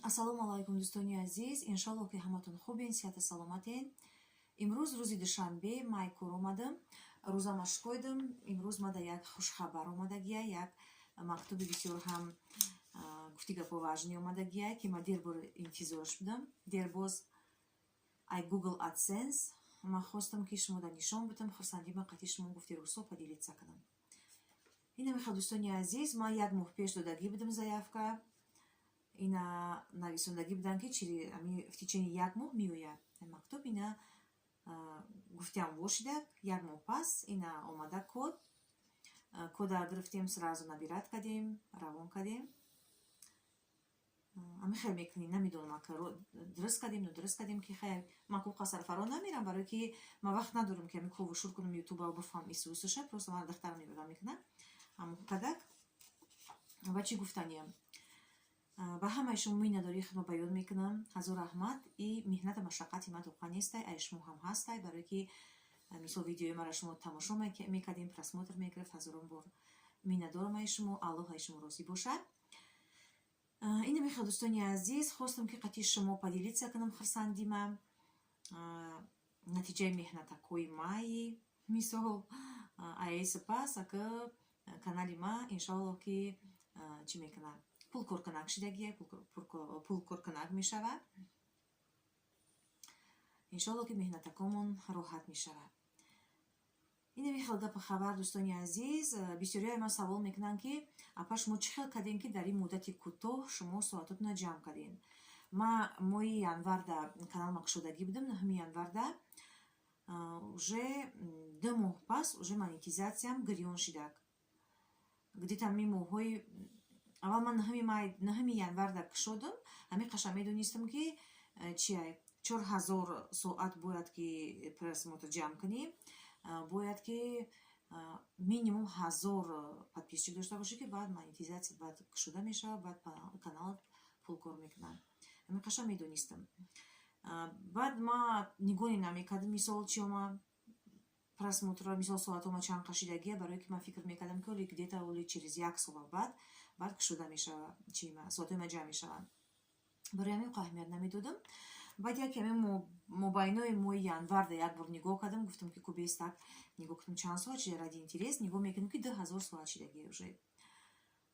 Ассалому алайкум, дӯстони азиз! Иншоллоҳ, ки ҳаматон хубен, сиҳату саломатен. Имрӯз рӯзи душанбе, май кор омадам, рӯзама шикоидам. Имрӯз мада як хушхабар омадагия, як мактуби бисёр ҳам, гуфти гапо, важный омадагия, ки ма дербор интизорш будам. Дербоз ай Google AdSense ман хостам, ки шумо да нишон будам, хурсандима қати шумо, гуфти рӯсо, поделиться кунам. Ина мехоҳ, дӯстони азиз, ман як моҳ пеш додагӣ будам заявка. Ина нависондагӣ будам, ки в течение як моҳ меояд мактуб. Ина гуфтиам бошидак, як моҳ пас ина омада код. Кода гирифтем, сразу набирать кардем, равон кардем. Ами хел мекунӣ, намедонам, ака дуруст кардем, нодуруст кардем, ки хай ман ку қасарфаро намерам, барое ки ман вақт надорам, ки ами кову шур кунам ютуба, бифаҳм исусуша. Просто ман духтарам мебарам, мекунам ҳамон қадак. Ва чӣ гуфтаниям? Ба ҳамаи шумо миннатдории худро баён мекунам. Ҳазор раҳмат. И меҳнату машаққати ман тоқа нестай, ай шумо ҳам ҳастай, барое ки, мисол, видеои маро шумо тамошо мекардем, просмотр мегирифт. Ҳазорон бор миннатдорам ай шумо, Аллоҳ ай шумо розӣ бошад. Ина мехоҳ, дӯстони азиз, хостам, ки қати шумо поделиться кунам хурсандима, натиҷаи меҳнатакҳои майи. Мисол, ай сипас ака канали ма, иншоаллоҳ, ки чӣ мекунад, пулкоркунак шидагия, пулкоркунак мешавад. Иншоалло, ки меҳнатакомон роҳат мешавад. Инами хел гапу хабар, дӯстони азиз. Бисёриҳои ман савол мекунанд, ки апа, шумо чӣ хел кардем, ки дар ин муддати кӯтоҳ шумо соатотона ҷамъ кардем? Ма моҳи январда каналма кушодагӣ будам, 9 январда. Уже 2 моҳ пас уже монетизатсиям гирён шидак. Где-то ми моҳҳои аввал ман 9 май, 9 январда кушодам, ҳамин қаша медонистам, ки чия, 4000 соат бояд ки просмотр ҷамъ кунӣ, бояд ки минимум 1000 подписчик дошта бошӣ, ки баъд монетизатсия баъд кушода мешавад, баъд каналат пулкор мекунад. Ҳамин қаша медонистам. Баъд ма нигоҳе намекардам, мисол, чи ома просмотрро, мисол, соатома чанд қашидагия, барое ки ман фикр мекардам, ки оли где-то оли через як сола баъд кушода мешавад, чи соатҳои ма ҷамъ мешаванд. Барои ҳамин аҳамият намедодам. Баъд яке ҳамин мобайнои моҳи январда як бор нигоҳ кардам, гуфтам, ки кубестак нигоҳ кунам, чанд соат шида, ради интерес. Нигоҳ мекунам, ки 2000 соат шидагия уже.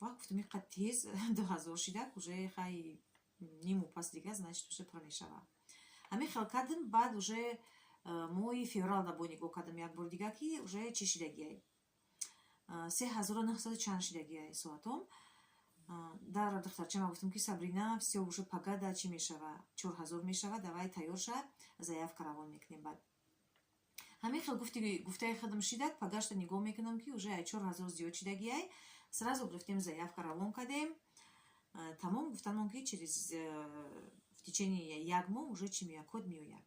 Вақт гуфтам, иқад тез 2000 шидак, уже хай ниму пас дига, значит, уже пур мешавад. Ҳамин хел кардам. Баъд уже моҳи февралда бо нигоҳ кардам як бор дига, ки уже чӣ шидагиай, 3900 чанд шидагиай соатом. Дар духтарчама гуфтам, ки Сабрина, всё, уже пагада чӣ мешава, 4000 мешава, давай тайёр ша, заявка равон мекунем. Баъд ҳамин хел гуфти гуфтаи худам шидак. Пагашта нигоҳ мекунам, ки уже ай 4000 зиёд шидагиай. Сразу гирифтем, заявка равон кардем, тамом. Гуфтанмон, ки через в течение як моҳ уже чӣ меояд, код меояд.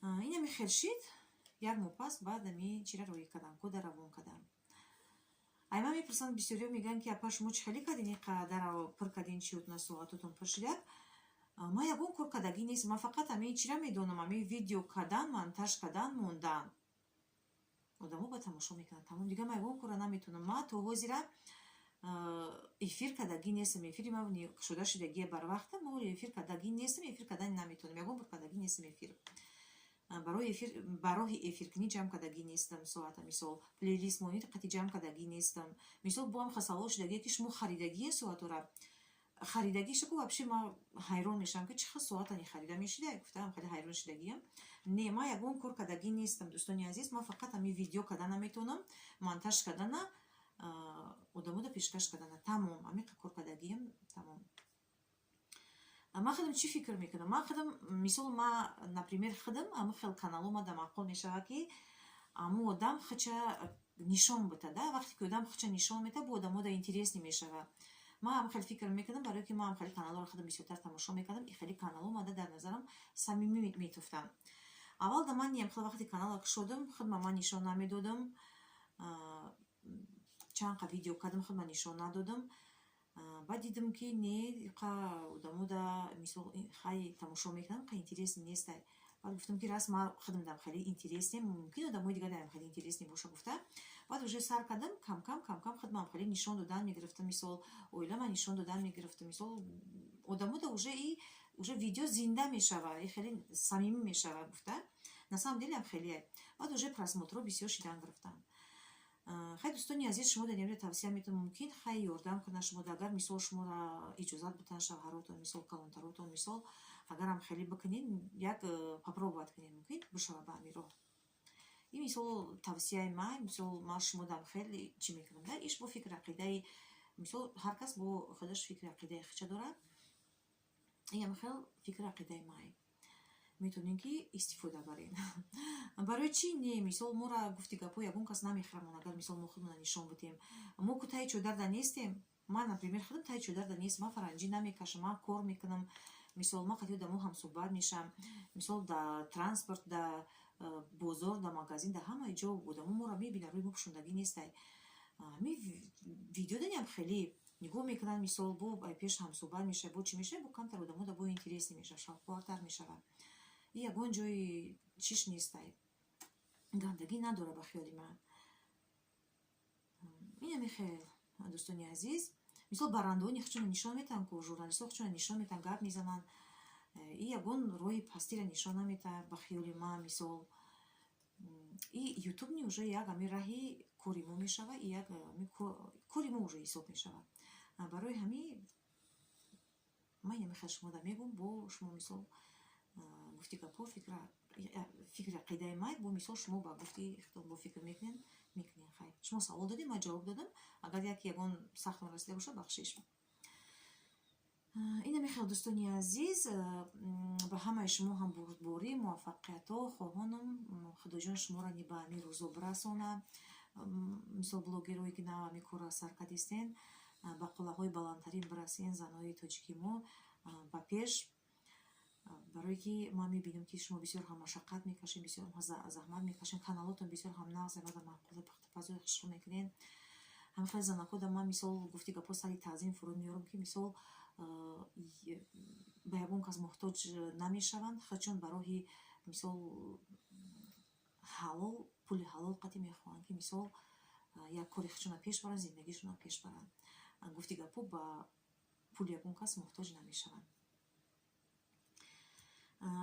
Инами хел шид. Як моҳ пас баъд ами чира роӣ кардам, кода равон кардам. Ай ман мепурсанд бисёриҳо, мегӯянд, ки апа, шумо чӣ хеле кардин, ин қадар пур кардин, чиотна, соатотон пур шидак? Ман ягон кор кардагӣ нест. Ман фақат ҳамин чира медонам: ҳамин видео кардан, монтаж кардан, мондан, одамо ба тамошо мекунанд, тамом. Дига ман ягон корро наметавонам. Ман то ҳозира эфир кардагӣ нестам. Эфири ман кушода шудагия барвақта, ма оли эфир кардагӣ нестам, эфир кардани наметавонам, ягон бор кардагӣ нестам эфир. Барои эфир, ба роҳи эфиркунӣ ҷамъ кардагӣ нестам соата. Мисол, плейлист монит қати ҷамъ кардагӣ нестам. Мисол, бо ҳам савол шудагие, ки шумо харидагие соатора? Харидагиша ку вообще ман ҳайрон мешавам, ки чӣ хел соатани харида мешида, гуфтаам, хеле ҳайрон шудагиям. Не, ман ягон кор кардагӣ нестам, дӯстони азиз. Ман фақат ҳамин видео карда наметавонам, монтаж кардана, одамода пешкаш кардана, тамом. Ҳамин кор кардагиам, тамом. Ман худам чӣ фикр мекунам? Ман худам, мисол, ма, например, худам ҳамин хел каналҳо ма да маъқул мешавад, ки аму одам хича нишон бита да. Вақте ки одам хича нишон мета, бо одамода интересный мешавад. Ман ҳам хеле фикр мекунам, барое ки ман ҳам хеле каналҳоро худам бисёртар тамошо мекардам. И хеле каналҳо мада дар назарам самимӣ метуфтанд. Аввал да ман ниям хел, вақте каналро кушодам, худма ман нишон намедодам. Чанд қа видео кардам, худма нишон надодам. Баъд дидам, ки не, қа одамода, мисол, хай тамошо мекунам, қа интересный нестай. Баъд гуфтам, ки раз ман худам дам хеле интересный, мумкин одамои дигар дарам хеле интересный боша, гуфта. Баъд уже сар кардам, камкам, камкам худмам хеле нишон додан мегирифтам, мисол, оилама нишон додан мегирифтам, мисол. Одамода уже и уже видео зинда мешава и хеле самимӣ мешава гуфта. На самом деле ам хеле. Баъд уже просмотрҳо бисёр шидан гирифтанд. Хай, дӯстони азиз, шумо дар ин тавсия метавон, мумкин, хай, ёрдам кунад шумо. Агар, мисол, шуморо иҷозат бутанд шавҳаротон, мисол, калонтаротон, мисол, агарам хеле бикунед, як попробовать кунед, мумкин бишава ба ҳамин роҳ. Ин, мисол, тавсияи ман. Мисол, ман шумодам хеле чӣ мекунам да иш бо фикри ақидаи, мисол, ҳар кас бо худаш фикри ақидаи хича дорад. Инам хел фикри ақидаи май, метавонем ки истифода барем. Барои чӣ не? Мисол, моро, гуфти гапҳо, ягон кас намехӯрамон, агар, мисол, мо худмона нишон бидем. Мо ку таи чодарда нестем. Ман, например, худам таи чодарда нест, ман фаранҷӣ намекашам, ман кор мекунам. Мисол, ман қатъи одамо ҳамсӯҳбат мешавам. Мисол, да транспорт, да бозор, да магазин, да ҳамаи ҷо одамо моро мебинанд, рӯи мо пӯшондагӣ нестай. Ҳами видеоданиам хеле нигоҳ мекунанд. Мисол, бо пеш ҳамсӯҳбат мешавад, бо чӣ мешавад, бо камтар одамо да бо интересный мешавад, шавқовартар мешавад. И ягон ҷои чиш нестай, гандагӣ надорад, ба хиёли ман. Инами хел, дӯстони азиз. Мисол, барандаони худшонро нишон метаҳанд ку, журналистҳо худшонро нишон метаҳанд, гап мезананд. И ягон роҳи пастиро нишон наметаҳад, ба хиёли ман. Мисол, и ютуб ни уже як ами раҳи кори мо мешавад и як кори мо уже ҳисоб мешавад. Барои ҳами ман инами хел шумода мегӯм. Бо шумо, мисол, гуфти гапҳо, фикри ақидаи май, бо, мисол, шумо ба гуфти худтон бо фикр мекунед. Хай, шумо савол додем, ман ҷавоб додам. Агар як ягон сахтон расида бошад, бахшиш. Инами хел, дӯстони азиз, ба ҳамаи шумо ҳам бурдборӣ, муваффақиятҳо хоҳонам. Худоҷон шуморо ни ба ҳамин рӯзо бирасонад. Мисол, блогерое ки нав ҳамин корро сар кардистен, ба қуллаҳои баландтарин бирасен. Занҳои тоҷики мо ба пеш, барое ки ман мебинам, ки шумо бисёр ҳам машаққат мекашед, бисёр ҳам заҳмат мекашед, каналотон бисёр ҳам нағз, ва маъқула пахтапазои хушрӯ мекунед. Ҳамин хел занакҳо ман, мисол, гуфти гапҳо, сари таъзим фуруд меорам, ки, мисол, ба ягон кас муҳтоҷ намешаванд, хачун ба роҳи, мисол, ҳалол, пули ҳалол қатъӣ мехоҳанд, ки, мисол, як кори худшонро пеш баранд, зиндагишонро пеш баранд. Гуфти гапҳо, ба пули ягон кас муҳтоҷ намешаванд.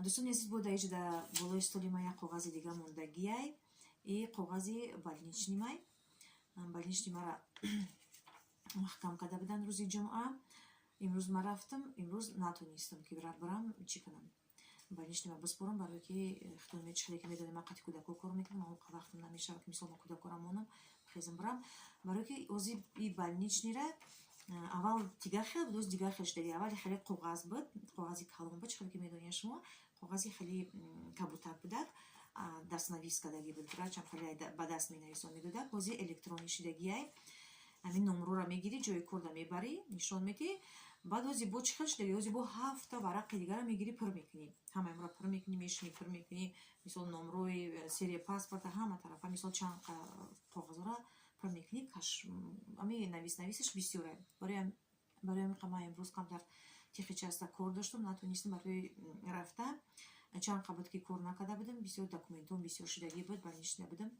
Дӯстони азиз, бо дар иҷа болои столи ман як коғази дига мондагиай. И коғази больничный май. Больничный мара маҳкам карда буданд рӯзи ҷумъа. Имрӯз ман рафтам, имрӯз натонистам, ки барам, чӣ кунам, больничный ма биспорам, барое ки худо чӣ хеле ки медонем, ман қати кӯдакҳо кор мекунам, он вақтам намешавад, ки, мисол, ман кӯдакҳоро монам, хезам, барам. Барое ки ози и больничный ра аввал дигар хел буд, оз дигар хел шудаги. Аввали хеле коғаз буд, коғази калон буд, чӣ хеле ки медонед шумо, коғази хеле кабутак будак, дастнавис кардагӣ буд, врачам хеле ба даст менависон медодак. Ҳозир электронӣ шудагиай. Ҳамин номрора мегирӣ, ҷои корда мебарӣ, нишон медиҳӣ. Баъд ози бо чӣ хел шудаги, ози бо ҳафта варақи дигара мегирӣ, пур мекунӣ, ҳамаи пур мекунӣ, мешинӣ, пур мекунӣ, мисол, номрои, серия паспорта, ҳама тарафа, мисол, чанд коғазора пур мекунӣ. Ами навис нависаш бисёре. Барои ҳамин ман имрӯз камтар технически кор доштам, натонистам барои рафта. Чанд қа буд, ки кор накарда будам, бисёр документом бисёр шудагӣ буд, больничный будам.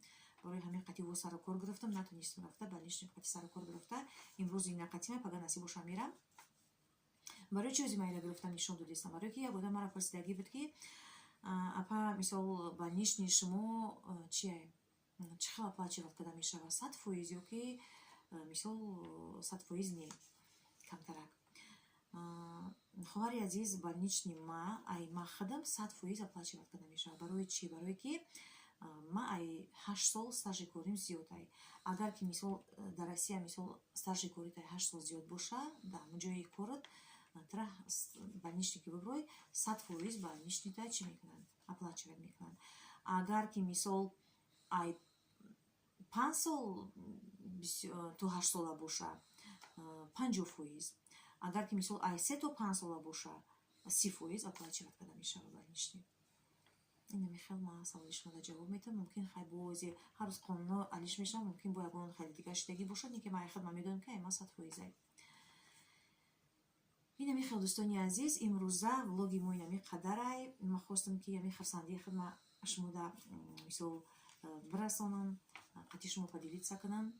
Барои ҳамин қати во сару кор гирифтам, натонистам рафта. Больничный қати сару кор гирифта, имрӯз ина қатима, пага насиб боша, мерам. Барои чӣ ози ман ира гирифтам, нишон додистам? Барое ки як одам мара пурсидагӣ буд, ки апа, мисол, больничный шумо чие, чӣ хел оплачивать карда мешавад, 100% ё ки, мисол, 100% не, камтарак? Хоҳари азиз, больничный ма ай ма худам 100% оплачивать карда мешавад. Барои чӣ? Барое ки ма ай 8 сол стажи корим зиёд ай. Агар ки, мисол, дар Россия, мисол, стажи корит ай 8 сол зиёд боша, дар ҳамон ҷои корот тра больничный ки биброй, 100% больничный та чӣ мекунанд? Оплачивать мекунанд. Агар ки, мисол, ай 5 сол то 8 сола боша, 50%. Агар ки, мисол, ай 3 то 5 сола боша, 30% оплачивать карда мешавад больничный. Инами хел ман саволи шумода ҷавоб медиҳам. Мумкин, хай, бози ҳар рӯз қонунҳо алиш мешавад, мумкин бо ягон хеле дигар шидагӣ бошад, не ки ман худ ман медонам, ки ай ман 100%. Инами хел, дӯстони азиз, имрӯза влоги мо инами қадарай. Ман хостам, ки ами хурсандии худ ма шумода, мисол, бирасонам, қати шумо поделиться кунам.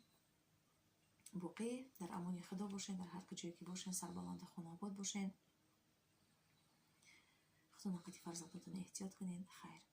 Боқӣ дар амони Худо бошед, дар ҳар куҷое ки бошед, сарбаланду хонаобод бошед. Худо нақати фарзандотон эҳтиёт кунед. Хайр.